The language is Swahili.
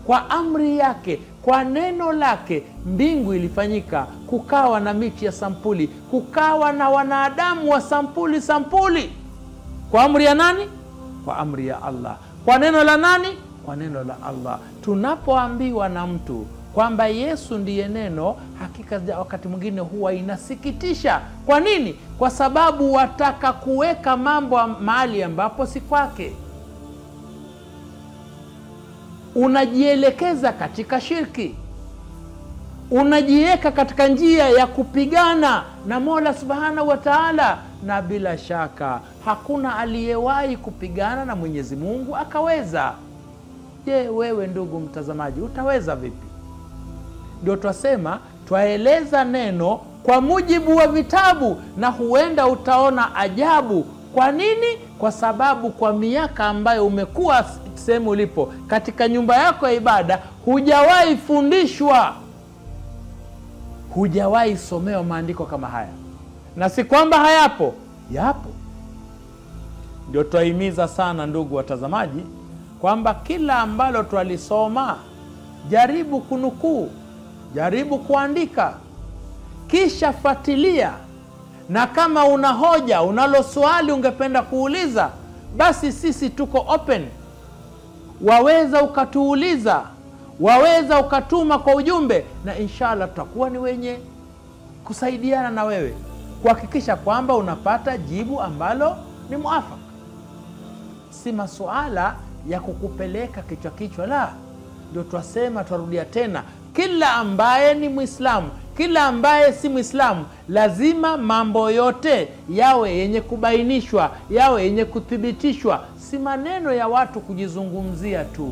Kwa amri yake, kwa neno lake, mbingu ilifanyika, kukawa na miti ya sampuli, kukawa na wanadamu wa sampuli sampuli. Kwa amri ya nani? Kwa amri ya Allah. Kwa neno la nani? Kwa neno la Allah. Tunapoambiwa na mtu kwamba Yesu ndiye neno, hakika wakati mwingine huwa inasikitisha. Kwa nini? Kwa sababu wataka kuweka mambo mahali ambapo si kwake. Unajielekeza katika shirki, unajiweka katika njia ya kupigana na Mola Subhanahu wa Ta'ala. Na bila shaka hakuna aliyewahi kupigana na Mwenyezi Mungu akaweza. Je, wewe ndugu mtazamaji utaweza vipi? Ndio twasema twaeleza neno kwa mujibu wa vitabu, na huenda utaona ajabu. Kwa nini? Kwa sababu kwa miaka ambayo umekuwa sehemu ulipo katika nyumba yako ya ibada, hujawahi fundishwa, hujawahi somewa maandiko kama haya. Na si kwamba hayapo, yapo. Ndio twahimiza sana ndugu watazamaji kwamba kila ambalo twalisoma jaribu kunukuu, jaribu kuandika, kisha fuatilia. Na kama una hoja, unalo swali ungependa kuuliza, basi sisi tuko open. Waweza ukatuuliza, waweza ukatuma kwa ujumbe, na inshallah tutakuwa ni wenye kusaidiana na wewe kuhakikisha kwamba unapata jibu ambalo ni muafaka. Si masuala ya kukupeleka kichwa kichwa, la. Ndio twasema, twarudia tena, kila ambaye ni Muislamu, kila ambaye si Muislamu, lazima mambo yote yawe yenye kubainishwa, yawe yenye kuthibitishwa, si maneno ya watu kujizungumzia tu.